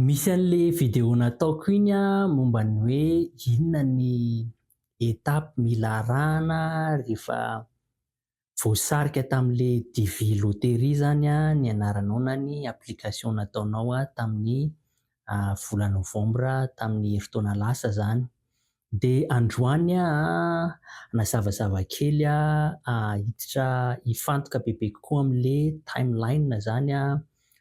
Misy an'ilay vidéo nataoko iny momba ny hoe inona ny étape mila arahana rehefa voasarika tamin'ilay DV loterie zany ny anaranao na ny application nataonao tamin'ny volana novambra tamin'ny herintaona lasa zany. Dia androany aho hanazavazava kely hiditra hifantoka bebe kokoa amin'ilay timeline zany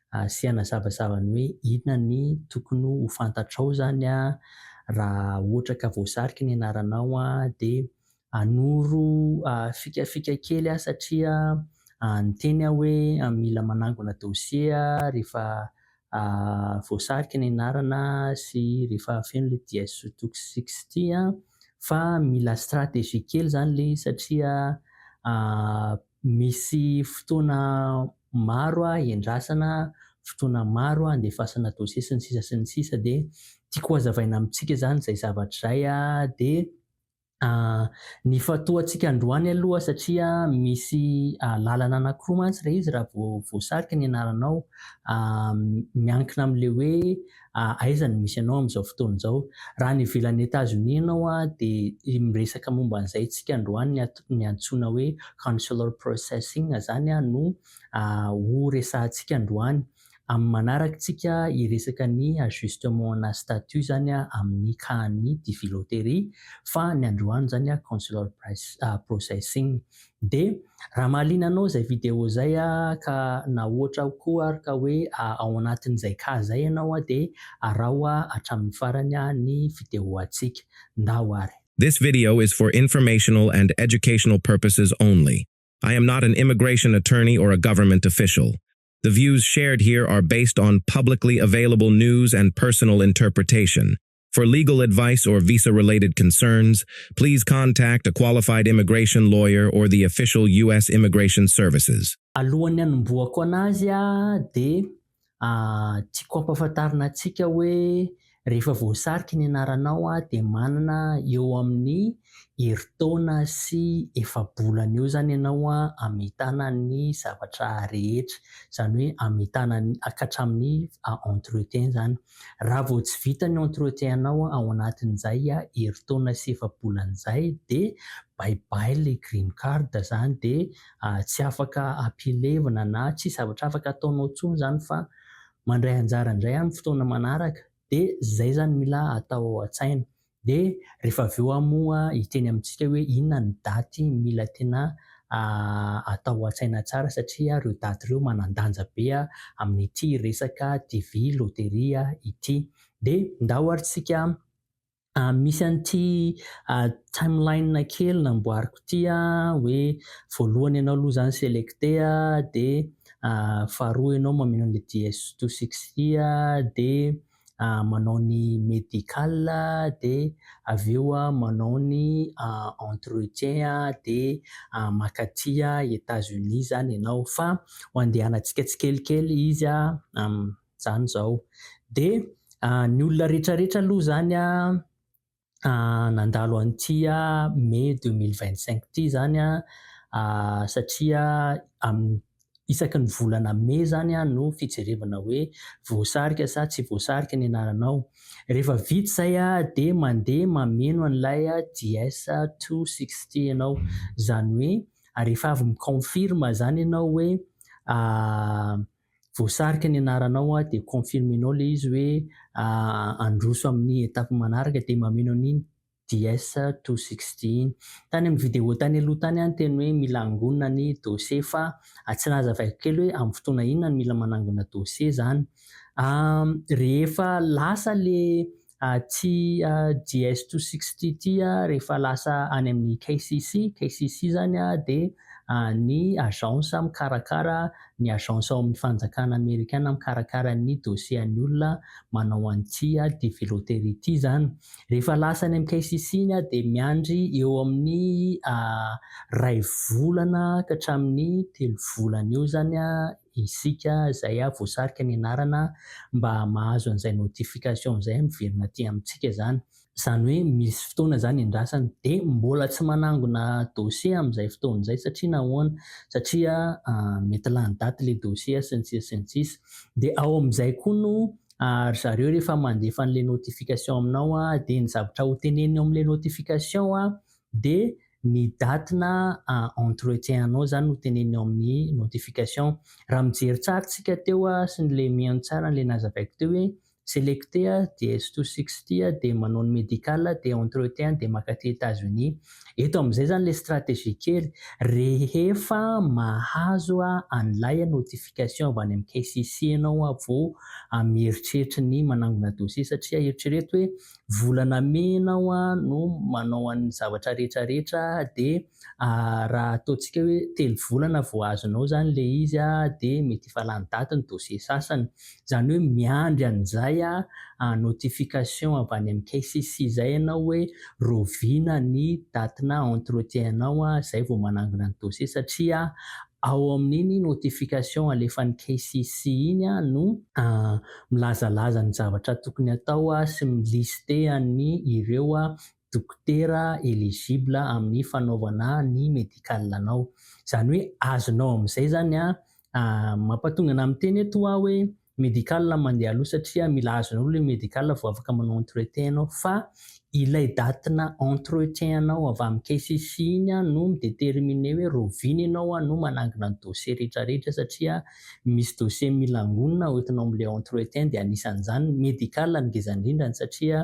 sy hanazavazava ny hoe inona ny tokony ho fantatrao zany raha ohatra ka voasarika ny anaranao. Dia hanoro fikafika kely aho satria niteny aho hoe mila manangona dossier rehefa voasarika ny anarana sy rehefa feno ilay DS 260, fa mila stratégie kely zany ilay izy satria misy fotoana maro iandrasana, fotoana maro andefasana dossier sy ny sisa sy ny sisa. Dia tiako hazavaina amintsika zany izay zavatra izay. Dia ny ifantohantsika androany aloha, satria misy lalana anankiroa mantsy ilay izy raha vao voasarika ny anaranao, miankina amin'ilay hoe aiza no misy anao amin'izao fotoana izao. Raha any ivelan'ny Etazonia ianao, dia miresaka momba an'izay isika androany, ny antsoina hoe consular processing zany no ho resahantsika androany. Amin'ny manaraka tsika hiresaka ny ajustement na statut zany amin'ny cas-n'ny DV loterie, fa ny androany zany consular processing. Dia raha mahaliana anao izay vidéo izay ka na ohatra koa ary ka hoe ao anatin'izay cas izay ianao, dia araho hatramin'ny farany ny vidéo antsika. Ndao ary. This video is for informational and educational purposes only. I am not an immigration attorney or a government official. The views shared here are based on publicly available news and personal interpretation. For legal advice or visa related concerns, please contact a qualified immigration lawyer or the official U.S. Immigration Services. Alohan'ny hanombohako anazy dia tiako ampahafantarina antsika hoe rehefa voasarika ny anaranao dia manana eo amin'ny herintaona sy efa-bolana eo zany ianao hamitana ny zavatra rehetra, izany hoe hamitana ka hatramin'ny entretien zany. Raha vao tsy vita ny entretien anao ao anatin'izay herintaona sy efa-bolana izay, dia bye bye ilay green card zany, dia tsy afaka ampilevina na tsisy zavatra afaka ataonao intsony zany fa mandray anjara indray amin'ny fotoana manaraka. Dia izay zany mila atao ao an-tsaina. Dia rehefa avy eo aho moa hiteny amintsika hoe inona ny daty mila tena atao an-tsaina tsara, satria ireo daty ireo manan-danja be amin'ity resaka DV loteria ity. Dia ndao ary tsika misy an'ity timeline kely namboariko ity hoe voalohany ianao aloha zany sélecté, dia faharoa ianao mameno an'ilay DS 260, dia manao ny médical, dia avy eo manao ny entretien, dia mankaty États-Unis zany ianao. Fa ho andehanantsika tsikelikely izy zany izao. Dia ny olona rehetrarehetra aloha zany nandalo an'ity mai 2025 ity zany, satria isaky ny volana mai zany no fijerevana hoe voasarika sa tsy voasarika ny anaranao. Rehefa vita izay, dia mandeha mameno an'ilay DS 260 ianao, izany hoe rehefa avy mi-confirme zany ianao hoe voasarika ny anaranao, dia confirmenao ilay izy hoe handroso amin'ny étape manaraka, dia mameno an'iny DS 260 iny. Tany amin'ny vidéo tany aloha tany aho niteny hoe mila angonina ny dossier, fa tsy nahazavaiko kely hoe amin'ny fotoana inona no mila manangona dossier zany. Rehefa lasa le ty DS 260 ity, rehefa lasa any amin'ny KCC, KCC zany dia ny agence mikarakara, ny agence ao amin'ny fanjakana amerikana mikarakara ny dossier an'ny olona manao an'ity DV loterie ity zany. Rehefa lasa any amin'ny KCC iny, dia miandry eo amin'ny 1 volana ka hatramin'ny 3 volana eo zany isika izay voasarika ny anarana mba mahazo an'izay notification izay miverina aty amintsika zany. Izany hoe misy fotoana zany iandrasana, dia mbola tsy manangona dossier amin'izay fotoana izay. Satria nahoana? Satria mety lany daty ilay dossier sy ny sisa sy ny sisa. Dia ao amin'izay koa no Ry zareo rehefa mandefa an'ilay notification aminao dia ny zavatra ho teneniny ao amin'ilay notification dia ny datina entretien anao zany no teneniny ao amin'ny notification. Raha mijery tsara tsika teo sy n'ilay mihaino tsara n'ilay nazavaiko teo hoe sélecté DS 260 dia manao ny médical, dia entretien, dia makaty États-Unis. Eto amin'izay zany ilay stratégie kely: rehefa mahazo an'ilay notification avy any amin'ny KCC ianao vao mieritreritra ny manangona dossier, satria eritrereto hoe volana mey ianao no manao an'ny zavatra rehetrarehetra, dia raha ataontsika hoe 3 volana vao azonao zany ilay izy dia mety efa lany daty ny dossier sasany. Izany hoe miandry an'izay notification avy any amin'ny KCC izay ianao hoe roviana ny datina entretien anao izay vao manangona ny dossier, satria ao amin'iny notification alefan'ny KCC iny no milazalaza ny zavatra tokony atao sy mi-liste ny ireo dokotera éligible amin'ny fanaovana ny médical anao. Izany hoe azonao amin'izay zany mampatonga ana miteny eto aho hoe médical mandeha aloha, satria mila azonao aloha ilay médical vao afaka manao entretien ianao, fa ilay datina entretien anao avy amin'ny KCC iny no mi-déterminer hoe roviana ianao no manangona ny dossier rehetrarehetra, satria misy dossier mila angonina hoentinao amin'ilay entretien, dia anisan'izany médical ny ngeza indrindrany, satria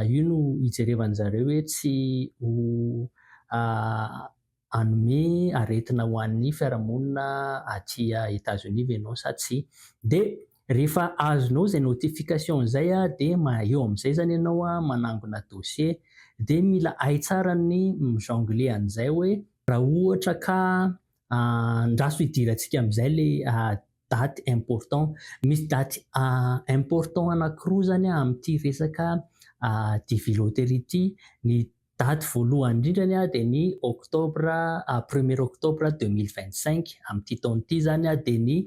io no hijerevan zareo hoe tsy ho hanome aretina ho an'ny fiarahamonina aty États-Unis ve ianao sa tsia. Dia rehefa azonao izay notification izay dia eo amin'izay zany ianao manangona dossier, dia mila hay tsara ny mi-jongler an'izay hoe raha ohatra ka andraso hidirantsika amin'izay ilay daty important. Misy daty important anankiroa zany amin'ity resaka DV loterie ity. Ny daty voalohany indrindrany dia ny octobre, 1er octobre 2025 amin'ity taona ity zany dia ny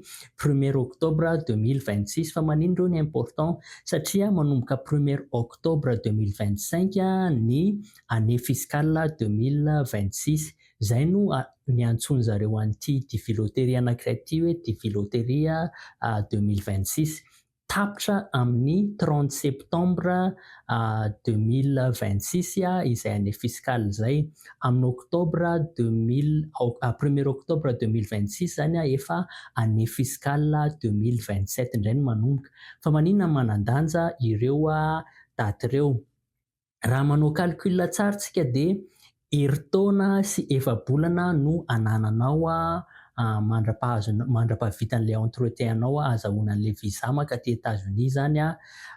1er octobre 2026. Fa maninona ireo ny important? Satria manomboka 1er octobre 2025 ny année fiscale 2026. Izay no niantsoan zareo an'ity DV loterie anankiray ity hoe DV loterie 2026. Tapitra amin'ny 30 septembre 2026 izay année fiscale izay. Amin'ny octobre deux mille 1er octobre 2026 zany efa année fiscale 2027 indray no manomboka. Fa maninona manan-danja ireo daty ireo? Raha manao calcul tsara tsika dia herintaona sy efa-bolana no anananao mandra-pahazo, mandra-pahavitan'ilay entretien anao ahazahoana an'ilay visa mankaty États-Unis zany.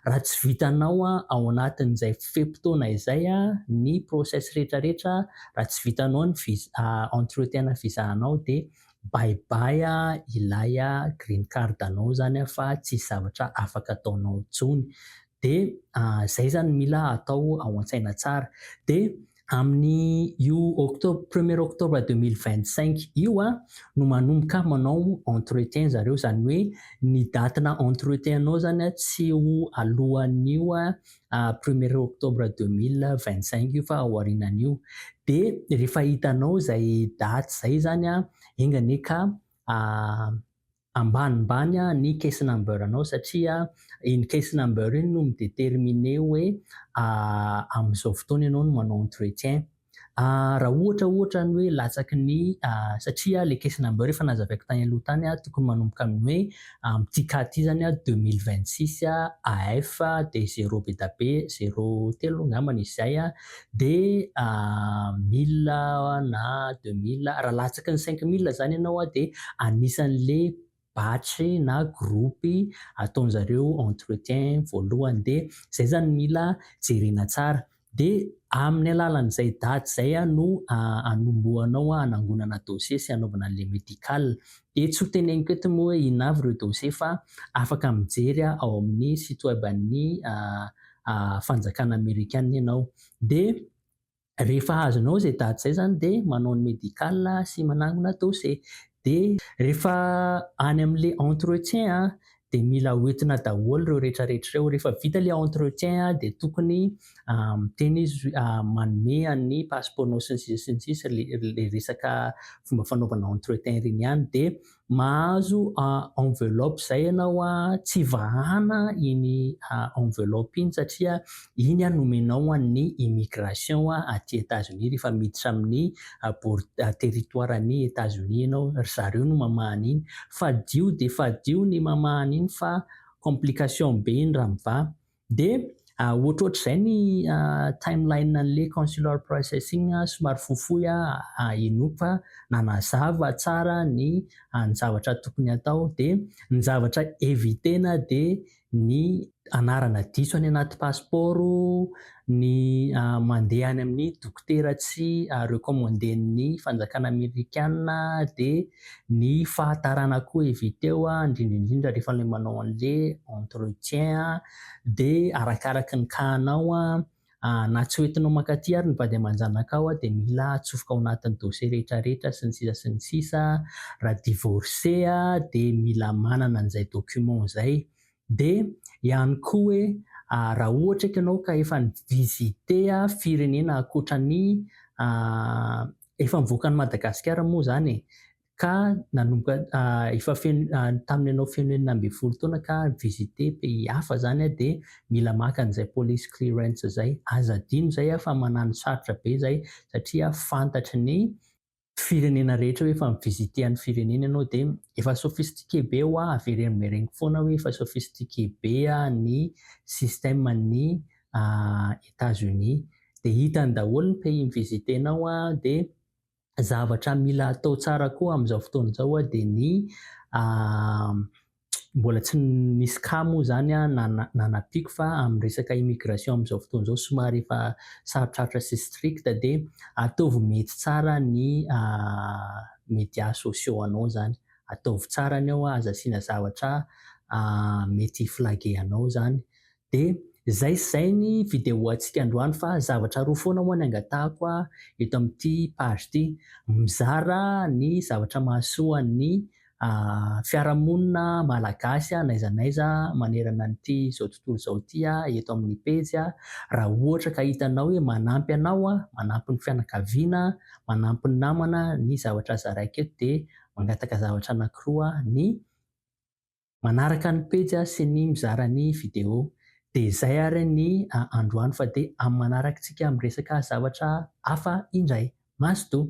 Raha tsy vitanao ao anatin'izay fe-potoana izay ny process rehetrarehetra, raha tsy vitanao ny visa, entretien na visa anao, dia bye bye ilay green card anao zany fa tsisy zavatra afaka ataonao intsony. Dia izay zany mila atao ao an-tsaina tsara. Dia amin'ny io octobre, 1er octobre 2025 io no manomboka manao entretien zareo. Izany hoe ny datina entretien anao zany tsy ho alohan'io 1er octobre 2025 io fa aorianan'io. Dia rehefa hitanao izay daty izay zany, enga anie ka ambanimbany ny case number anao, satria iny case number iny no mi-déterminer hoe amin'izao fotoana ianao no manao entretien. Raha ohatra ny hoe latsaky ny, satria ilay case number efa nazavaiko tany aloha tany tokony manomboka amin'ny hoe amin'ity cas ity zany 2026 AF dia zéro be da be, zéro telo angambany izy izay, dia 1000 na 2000. Raha latsaky ny 5000 zany ianao dia anisan'le batch na groupe ataon'zareo entretien voalohany. Dia izay zany mila jerena tsara. Dia amin'ny alalan'izay daty izay no anombohanao hanangonana dossier sy hanaovana an'ilay médical. Dia tsy ho teneniko eto moa hoe inona avy ireo dossier, fa afaka mijery ao amin'ny site web an'ny fanjakana amerikana ianao. Dia rehefa azonao izay daty izay zany dia manao ny médical sy manangona dossier. Dia rehefa any amin'ilay entretien dia mila hoentina daholo ireo rehetrarehetra ireo. Rehefa vita ilay entretien dia tokony miteny izy, manome an'ny passeport-nao sy ny sisa sy ny sisa, le resaka fomba fanaovana entretien ireny ihany. Dia Mahazo enveloppe izay ianao an, tsy vahana iny enveloppe iny satria iny an nomenao an'ny immigration aty Etazonia rehefa miditra amin'ny bord territoire an'i Etazonia ianao, ry zareo no mamaha an'iny. Fadio dia fadio ny mamaha an'iny fa complication be iny raha mivaha. Dia ohatrohatr'izay ny timeline an'ilay consular processing, somary fohifohy inoako fa nanazava tsara ny ny zavatra tokony atao. Dia ny zavatra éviter-na dia ny anarana diso any anaty passeport, ny mandeha any amin'ny dokotera tsy recommander-n'ny fanjakana amerikana, dia ny fahatarana koa éviter-o indrindra indrindra rehefa ilay manao an'ilay entretien. Dia arakaraky ny cas-nao na tsy hoentinao mankaty ary ny vady aman-janakao dia mila atsofoka ao anatin'ny dossier rehetrarehetra sy ny sisa sy ny sisa. Raha divorcé dia mila manana an'izay document izay. Dia ihany koa hoe raha ohatra ka ianao ka efa ni-visiter firenena ankoatra ny efa nivoaka an'i Madagasikara moa izany e, ka nanomboka efa feno tamin'ny ianao feno 16 taona ka ni-visiter pays hafa izany dia mila maka an'izay police clearance izay. Aza adino izay fa manano sarotra be izay satria fantatry ny firenena rehetra hoe efa ni-visiter an'ny firenena ianao, dia efa sophistiqué be hoa, averimbereniko foana hoe efa sophistiqué be ny système ny États-Unis. Dia hitany daholo ny pays ni-visiter-nao. Dia zavatra mila atao tsara koa amin'izao fotoana izao dia ny mbola tsy nisy cas moa izany nanampiako fa amin'ny resaka immigration amin'izao fotoana izao somary efa sarotrarotra sy strict, dia ataovy mety tsara ny médias sociaux anao izany. Ataovy tsara ny ao, aza asiana zavatra mety hi-flaguer anao izany. Dia izay sy izay ny vidéo antsika androany, fa zavatra roa foana moa ny angatahako eto amin'ity page ity: mizara ny zavatra mahasoa ny fiarahamonina malagasy n'aiza n'aiza manerana an'ity izao tontolo izao ity eto amin'ny pejy. Raha ohatra ka hitanao hoe manampy anao, manampy ny fianakaviana, manampy ny namana ny zavatra zaraiko eto, dia mangataka zavatra anankiroa: ny manaraka ny pejy sy ny mizara ny vidéo. Dia izay ary ny androany, fa dia amin'ny manaraka isika miresaka zavatra hafa indray. Mazotoa.